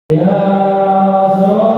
Ya Rasulullah.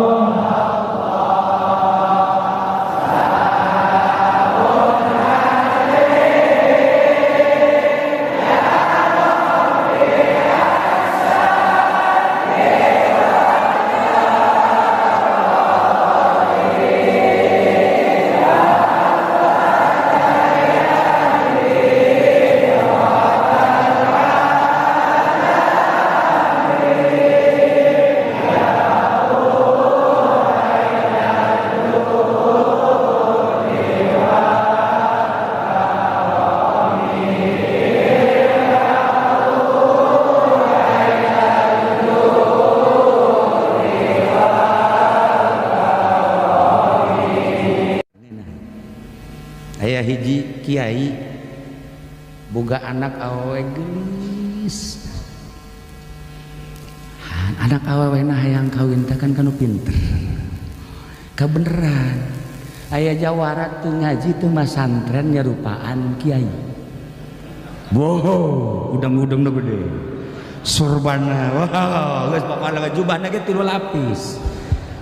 Aya hiji kiai boga anak awewe geulis. Anak awewena hayang kawin teh kan kanu pinter. Kabeneran aya jawara teu ngaji teu masantren nyarupaan kiai. Wow, udang-udangna gede. Surbana, wow, geus pokona jubahna ge 3 lapis.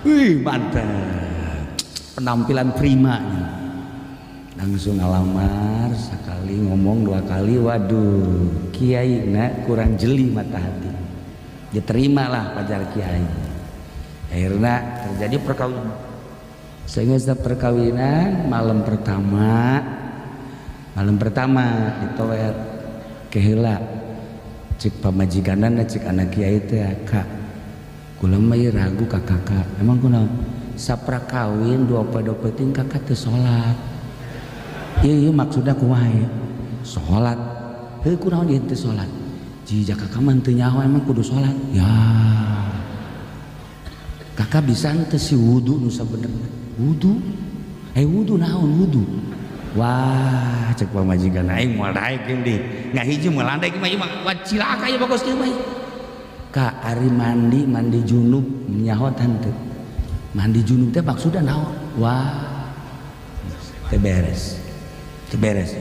Wih, mantap. Penampilan prima. Langsung ngalamar sekali ngomong 2 kali, waduh, kiai na kurang jeli mata hati. Diterimalah pajar kiai. Akhirnya terjadi perkawinan. Sehingga setelah perkawinan malam pertama ditoet keheula cik pamajikanana cik anak kiai teh, kak kula mah ieu ragu ka kakak. Emang kunaon? Sapra kawin 2 poe 2 peuting kakak teu salat. Ieu maksudna kumaha ya? Salat. Heuh kunaon ieu teu salat? Jika kakak mah teu nyaho emang kudu salat. Ya. Kakak bisa henteu si wudu nu sabenerna? Wudu? Wudu naon wudu? Wah, cek pamajikan aing moal daek jeung di. Ngahiji moal daek mah ieu mah wah cilaka ieu bagus kieu mah. Ka ari mandi junub nyaho henteu? Mandi junub teh maksudna naon? Wah. Teu beres. Teu beres.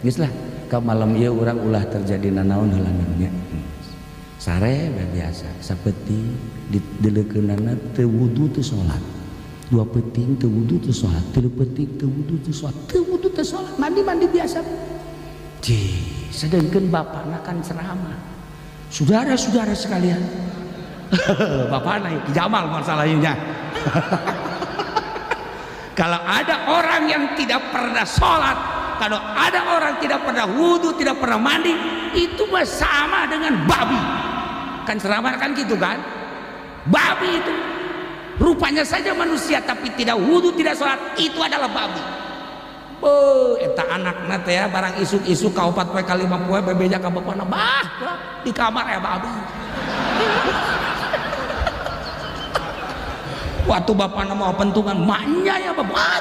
Geus lah, ka malam ieu urang ulah terjadi nanaon heula nya. Sare we biasa, sapeuting dileukeunana teu wudu teu salat. 2 peuting teu wudu teu salat, 3 peuting teu wudu teu salat, teu wudu teu salat, mandi-mandi biasa. Cih, sedengkeun bapana kan ceramah. Saudara-saudara sekalian. Bapana Ki Jamal masalahnya. Kalau ada orang yang tidak pernah sholat, kalau ada orang tidak pernah wudhu, tidak pernah mandi, itu mah sama dengan babi. Kan ceramah kan gitu kan? Babi itu rupanya saja manusia tapi tidak wudhu, tidak sholat, itu adalah babi. Beuh, eta anakna teh ya, barang isuk-isuk ka 4 poe ka 5 poe bebeja ka bapana, bah di kamar ya babi. Waktu bapana mau pentungan, maknya ya bapak,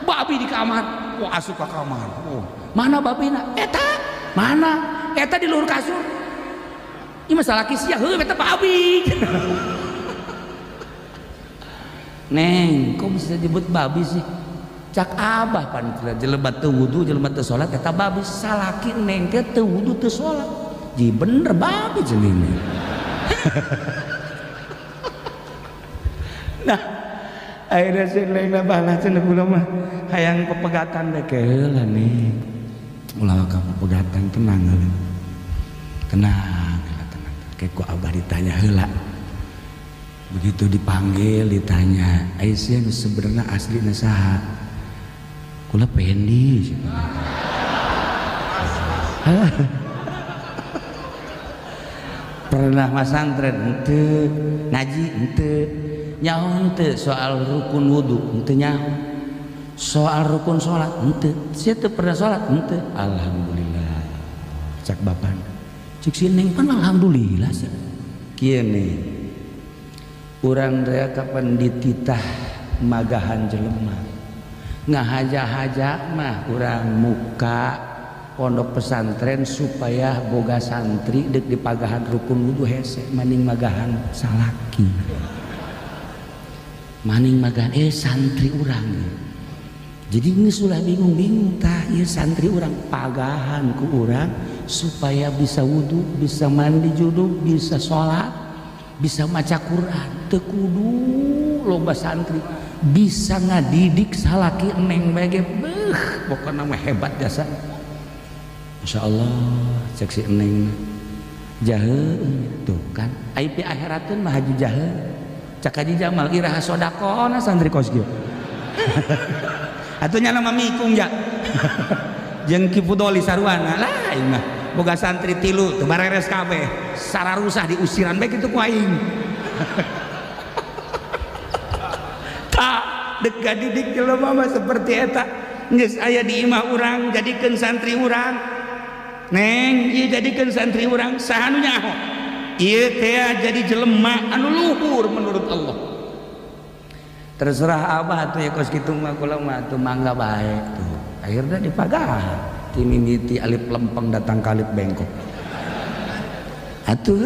babi di kamar, wah asup ke kamar. Oh, mana babina? Eta, mana? Eta di luhur kasur. Ini masalah kisia, heuh eta babi. Neng, kok bisa disebut babi sih? Cak abah pan jelema teu wudu, jelema teu salat eta babi. Salaki neng teh teu wudu teu salat. Ji bener babi jenenge. Nah, akhirnya si neng balas cenah kula mah hayang pepegatan teh keheula nih. Ulah ka pepegatan tenang heula. Tenang, heula tenang. Kayak ku abah ditanya heula. Begitu dipanggil ditanya, "Aisyah nu sebenarnya aslina saha?" Kula Pendi. Pernah masantren henteu, ngaji henteu, nyaho henteu soal rukun wudu henteu nyaho, soal rukun salat henteu, sia teu pernah salat henteu. Alhamdulillah. Cak bapana. Cik si neng pan alhamdulillah sih. Kieu nih. Urang teh kapan dititah magahan jelema. Ngahaja-haja mah urang muka pondok pesantren supaya boga santri deuk dipagahan rukun wudu hese maning magahan salaki. Maning magahan santri urang. Jadi geus ulah bingung-bingung tah ieu santri urang pagahan ku urang supaya bisa wudu, bisa mandi junub, bisa salat. bisa maca Quran, teu kudu loba santri, bisa ngadidik salaki neng bae ge, beuh pokona mah hebat jasa. Masya Allah, cek si neng jahe tuh kan, ai pi akhirateun mah haji jahe. Cak Haji Jamal iraha sodakona santri kos kieu. Atuh nya mah mikung ja. Jeung Ki Fudoli sarwana lah aing mah. Boga santri tilu teu bareres kabeh. Sararusah diusiran bae kitu ku aing. Tah dek gadidik jelema mah seperti eta. Geus aya di imah urang jadikeun santri urang. Neng ieu jadikeun santri urang saha nu nyaho? Ieu teh jadi jelema anu luhur menurut Allah. Terserah abah atuh ya kos kitu mah kula mah atuh mangga bae tuh. Akhirnya dipagahan ti mimiti alif lempeng datang ka alif bengkok. Atuh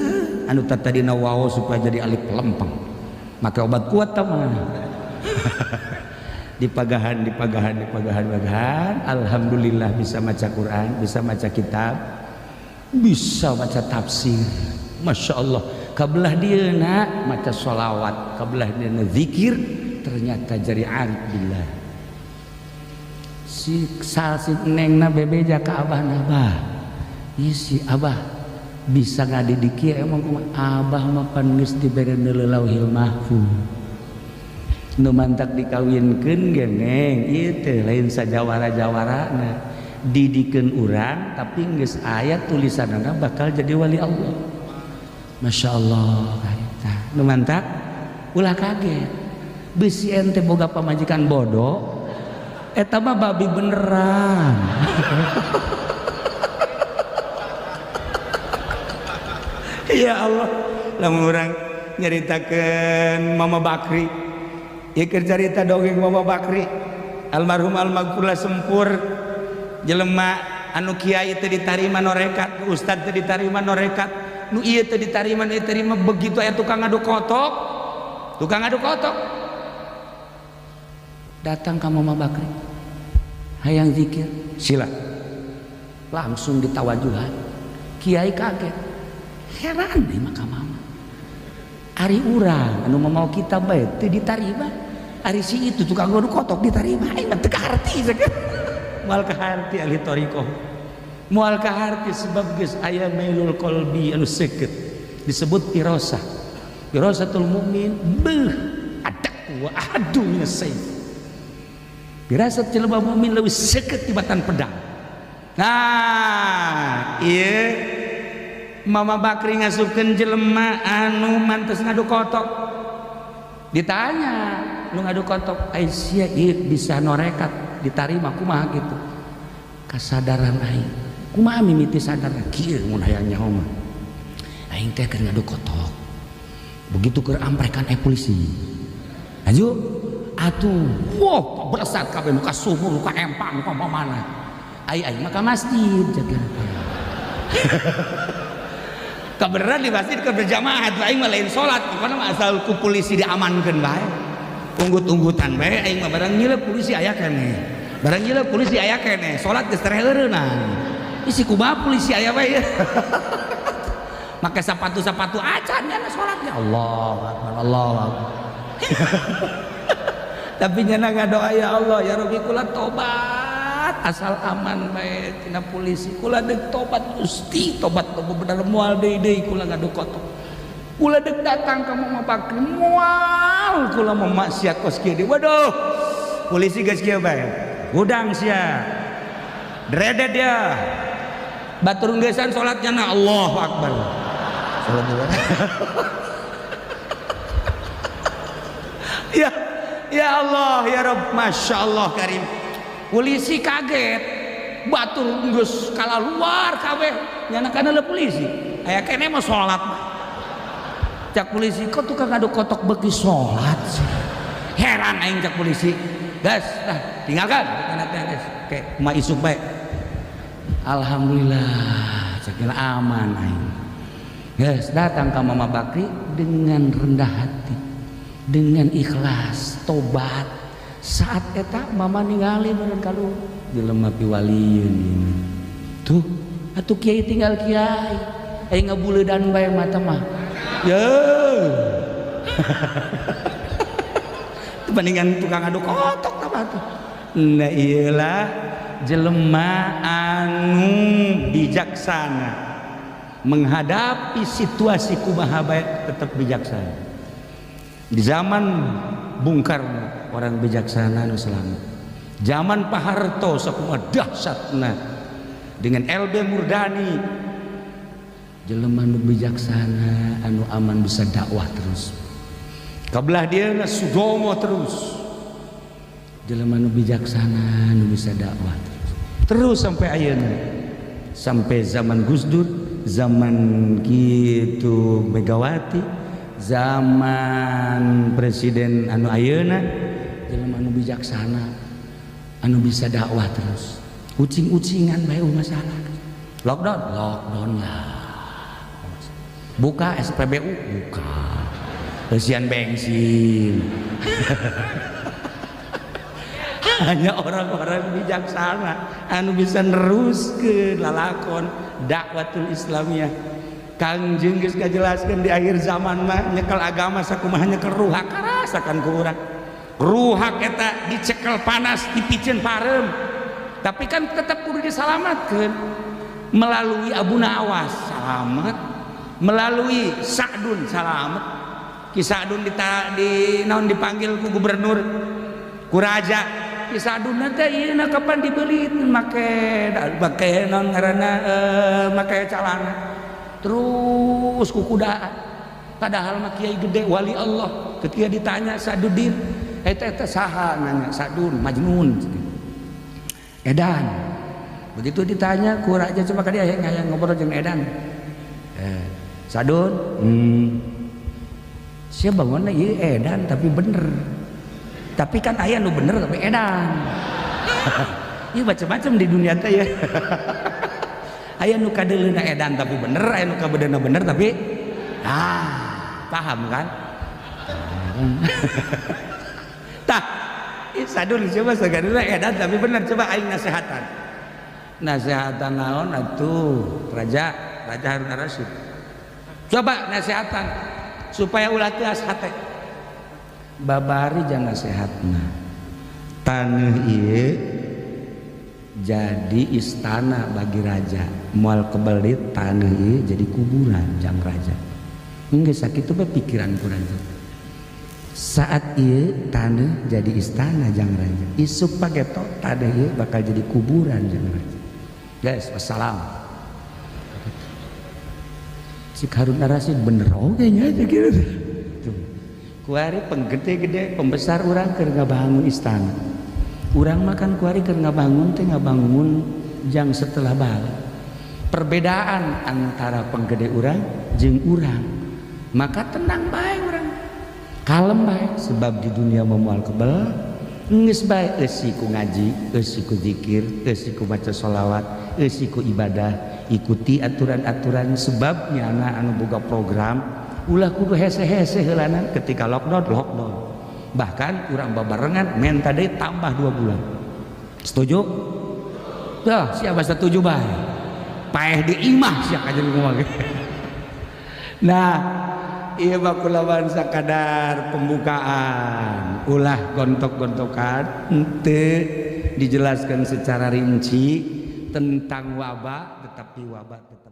anu tadina wao supaya jadi alif lempeng. Make obat kuat tah mah. Dipagahan dipagahan dipagahan pagahan, alhamdulillah bisa maca Quran, bisa maca kitab, bisa maca tafsir. Masya Allah, kabelah dieuna maca sholawat, kabelah dieuna zikir, ternyata jadi arif billah. Si salsi nengna bebeja ka abahna, bah, ieu si abah bisa ngadidik ieu emang kumaha? Abah mah pan geus dibere lauhil mahfuz. Nu mantak dikawinkeun ge neng, ieu teh lain sajawara-jawarana. Didikeun urang tapi geus aya tulisanana bakal jadi wali Allah. Masya Allah, karita. Nu mantak ulah kaget. Bisi ente boga pamajikan bodoh, eta mah babi beneran. Ya Allah, lamun urang nyaritakeun Mama Bakri, ieu keur carita dongeng Mama Bakri, almarhum almaghfurlah sempur jelema anu kiai teu ditarima norekat, ustad teu ditarima norekat, nu ieu teu ditarima, nu ieu terima, begitu aya tukang ngadu kotok, tukang ngadu kotok datang ka Mama Bakri, hayang zikir, sila, langsung ditawajuhan. Kiai kaget, heran nih maka mama, ari urang anu mau kita bae teu ditarima, ari si itu tukang ngadu kotok ditarima, aing mah teu kaharti sakieu. Moal kaharti ahli thariqah, moal kaharti sebab geus aya mailul qalbi anu seukeut disebut firasah, firasatul mukmin beuh adak wa ahadu minas sayf. Firasat jelema mukmin leuwih seukeut tibatan pedang. Nah, ieu Mama Bakri ngasupkeun jelema anu mantes ngadu kotok. Ditanya, nu ngadu kotok, ai sia ieu bisa norekat ditarima kumaha gitu. Kasadaran aing. Kumaha mimiti sadar kieu mun hayang nyaho mah. Aing teh keur ngadu kotok. Begitu keur amprekan polisi. Aju atuh, wah beresat kabeh nu ka sumur, nu ka empang, nu ka mana. Ai aing mah ka masjid jaga. Kabeneran di masjid keur berjamaah atuh aing mah lain salat, pokona mah asal ku polisi diamankeun bae. Unggut-unggutan bae aing mah barang nyileup polisi aya keneh. Barang nyileup polisi aya keneh, salat geus tereureunang. Isi kumaha polisi aya bae ya. Make sepatu-sepatu acan nya salatnya. Allahu akbar, Allahu akbar. Tapi nyana ngadoa ya Allah ya Rabbi kula tobat asal aman bae tina polisi, kula deuk tobat Gusti, tobat bener moal deui deui kula ngadu kotok. Kula deuk datang ka Mama Bakri moal kula mah maksiat kos kieu deui. Waduh, polisi geus kieu bae, gudang sia dredet dia batur ngeusan salatnya na Allahu akbar. Salat ya ya Allah ya Rabb, Masya Allah karim. Polisi kaget, batur geus kalaluar kabeh nyana kana le polisi aya keneh mah salat. Cak polisi kok tukang ngadu kotok beuki salat sih, heran aing cak polisi. Gas dah tinggalkan kana teh geus ke kumaha isuk bae. Alhamdulillah cak aman aing. Geus datang ka Mama Bakri dengan rendah hati, dengan ikhlas tobat. Saat eta mama ningali meureun kalu jelema piwalieun ini tuh atuh kiai tinggal kiai aing ngabuleudan bae mata mah. Ya. Bandingan tukang aduk kotok apa tuh. Nah iyalah jelema anu bijaksana menghadapi situasi kumaha bae tetap bijaksana. Di zaman Bung Karno orang bijaksana nu selamat. Zaman Pak Harto sakumaha dahsyatna dengan LB Murdani jelema nu bijaksana anu aman bisa dakwah terus. Kabelah dia na Sudomo terus. Jelema nu bijaksana nu bisa dakwah terus. Terus sampai ayeuna. Sampai zaman Gus Dur, zaman kitu Megawati, zaman presiden anu ayeuna jelema anu bijaksana anu bisa dakwah terus. Ucing-ucingan bae masalah. Lockdown, lockdown lah. Buka SPBU, buka. Eusian bensin. Hanya orang-orang bijaksana anu bisa neruskeun lalakon dakwatul Islamiyah. Kangjeng geus ngajelaskeun di akhir zaman mah nyekel agama sakumaha nyekel ruhak karasakan ku urang. Ruhak eta dicekel panas dipiceun pareum. Tapi kan tetap kudu disalamatkeun melalui Abu Nawas salamet, melalui Sa'dun salamet. Ki Sa'dun di naon dipanggil ku gubernur ku raja. Ki Sa'dun teh ieu kapan dibeli make make naon ngaranna make calana terus ku kudaan. Padahal mah kiai gede wali Allah. Ketika ditanya Sa'dudin eta eta saha nanya Sa'dun Majnun edan. Begitu ditanya ku raja coba ka dia hayang ngobrol jeung edan. Sa'dun sia bangunna ieu edan tapi bener. Tapi kan aya nu bener tapi edan. Ieu macam-macam di dunia teh ya. Aya nu kadeuleuna edan tapi bener, aya nu kabedeuna bener tapi paham kan? Tah, Sa'dun coba sagaduna edan tapi bener coba aing nasehatan. Nasehatan naon atuh? Raja Harun Ar-Rasyid. Coba nasehatan supaya ulah teuas hate. Babari jangan nasehatna. Taneuh ieu jadi istana bagi raja. Moal kebelit taneuh ieu jadi kuburan jang raja. Geus sakitu bae pikiran ku raja. Saat ieu taneuh jadi istana jang raja. Isuk pageto taneuh ieu bakal jadi kuburan jang raja. Guys, wassalam. Cik Harun Ar-Rasyid bener oge nya aja gitu. Tuh. Kuari penggede-gede pembesar urang keur ngabangun istana. Urang makan kuari keur ngabangun teh ngabangun jang setelah balik. Perbedaan antara penggede urang jeung urang. Maka tenang bae urang. Kalem bae sebab di dunia memual kebel. Geus bae eusi ku ngaji, eusi ku zikir, eusi ku maca sholawat, eusi ku ibadah. Ikuti aturan-aturan sebabnya anak anu boga program ulah kudu hese-hese heulanan ketika lockdown lockdown. Bahkan urang babarengan menta deui tambah 2 bulan. Setuju? Tuh, siapa setuju bae? Paeh di imah sia kajen kumaha. Nah, ieu mah kulawan sakadar pembukaan, ulah gontok-gontokan henteu dijelaskan secara rinci tentang wabah, tetapi wabah tetap